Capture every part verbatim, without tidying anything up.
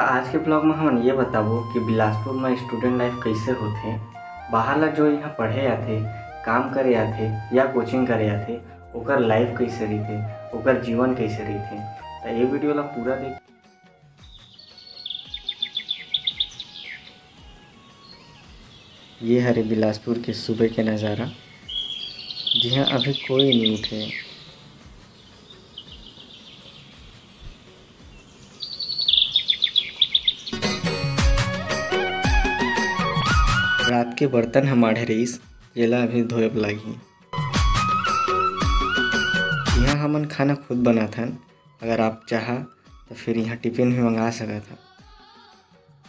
आज के vlog में हमन ये बताबो कि बिलासपुर में student life कैसे होथे, बाहर ला जो यहाँ पढ़े आथे, काम करे आथे या coaching करे आथे, ओकर life कैसे रहिथे, ओकर जीवन कैसे रहिथे। त ये video ला पूरा देख। ये हरे बिलासपुर के सुबह के नज़ारा, जिहाँ अभी कोई नहीं उठे। रात के बर्तन ह माढ़े रहिस, जेला अभी धोए बर लागही। यहाँ हमन खाना खुद बनाथन, अगर आप चाहा तो फिर यहाँ टिफिन भी मंगा सकत ह।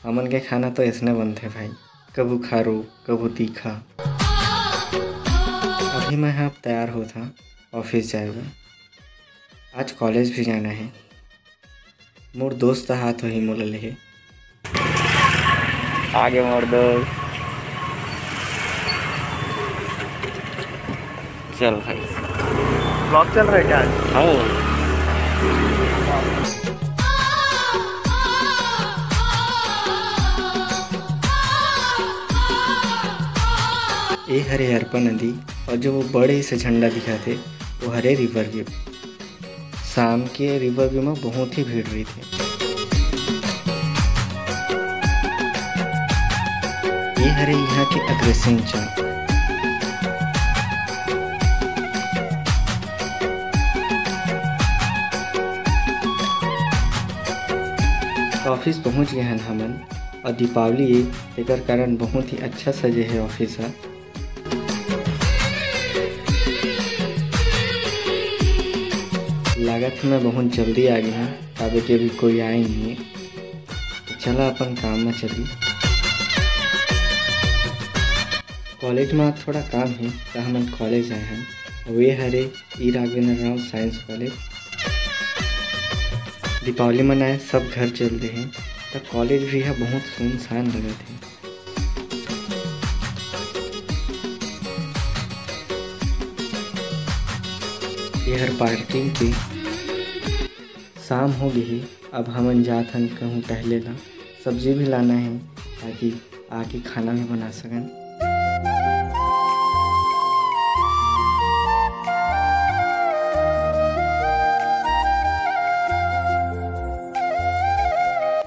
हमन के खाना तो ऐसने बनथे भाई, कभू खारू, कभू तीखा। अभी मैं ह अब तैयार होत हँव office जाए बर। आज college भी जाना हे। मोर दोस्त हाथ होही मोला लेहे। आगे मोर दोस्त। चल भाई। Vlog चल रहा है क्या आज? हाँ। ए हरे अरपा नदी, और जो वो बड़े से झंडा दिखाथे, वो हरे river view। शाम के river view में बहुत ही भीड़ रहिथे। ये हरे यहाँ के अग्रसेन चौक। Office पहुँच गए हन हमन, और दीपावली ए, तेकर कारण बहुत ही अच्छा सजे हे office ह। लागत हे मैं बहुत जल्दी आ गे हँव, काबर कि अभी कोई आए नहीं हे। तो चला अपन काम में चली। College में आज थोड़ा काम हे, त हमन college आए हन। अउ ये हरे ई राघवेंद्र राव Science College। दीपावली मनाए सब घर चल दे हे, त college भी ह बहुत सुनसान लगत हे। ये हर parking के। शाम हो गे हे, अब हमन जात हन कहूँ टहले ला। सब्जी भी लाना हे, ताकि आके खाना भी बना सकन।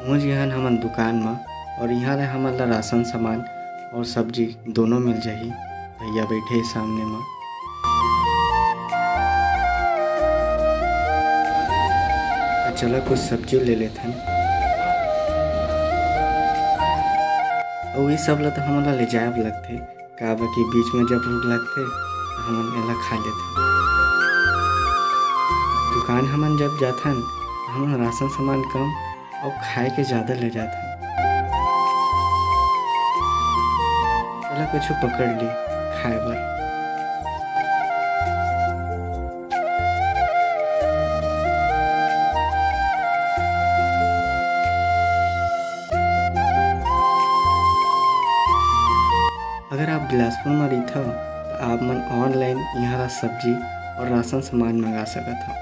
पहुँच गे हन हमन दुकान म, और यहाँ ले हमन ला राशन सामान और सब्जी दोनों मिल जाही। भैया बैठे हे सामने म। त चला कुछ सब्जी ले लेथन। अउ ये सब ला तो हमन ला ले जाए बर लगथे, काबर कि बीच में जब भूख लगथे, त हमन एला खा लेथन। दुकान हमन जब जाथन, त हमन राशन सामान कम अउ खाए के ज्यादा ले जाथन। चला कुछ पकड़ ली खाए बर। अगर आप बिलासपुर में रहिथव, त आप मन online यहाँ ला सब्जी और राशन सामान मंगा सकत हव।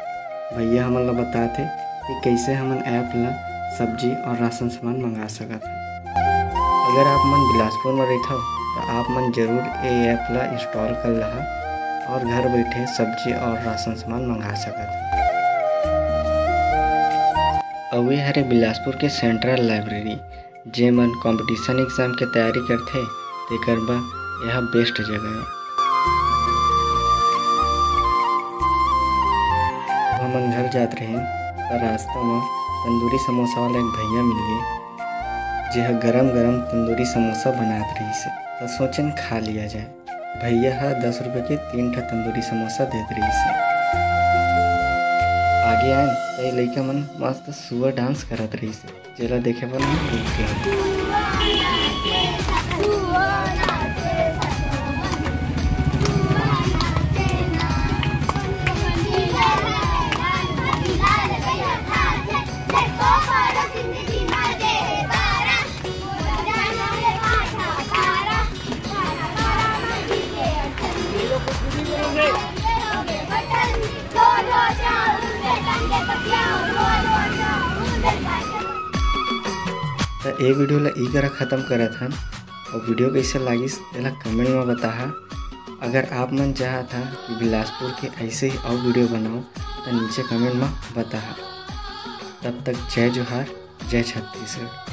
भैया हमन ला बतात हे कि कैसे हमन app ला सब्जी और राशन सामान मंगा सकत हन। अगर आप मन बिलासपुर में रहिथव, त आप मन जरूर ए app ला install कर लहा और घर बैठे सब्जी और राशन सामान मंगा सकत हव। अउ ये हरे बिलासपुर के central library, जेमन competition exam के तैयारी करथे, तेकर बर एहा best जगह हे। हमन घर जात रहेन, त रास्ता म तंदूरी समोसा वाला एक भैया मिल गे, जेह गरम-गरम तंदूरी समोसा बनात रहिस हे, त सोचेन खा लिया जाए। भैया ह दस रुपये के तीन ठा तंदूरी समोसा देत रहिस हे। आगे आएन, त ये लइका मन मस्त सुअर dance करत रहिस हे। जेला देखे बर मैं रुक गे हँव। ए video ला ई करा खत्म करत हन। अउ video कइसे लागिस, तेला comment म बताहा। अगर आप मन चाहत हा कि बिलासपुर के ऐसे ही अउ video बनाओ, त नीचे comment म बताहा। तब तक जय जोहार, जय छत्तीसगढ़।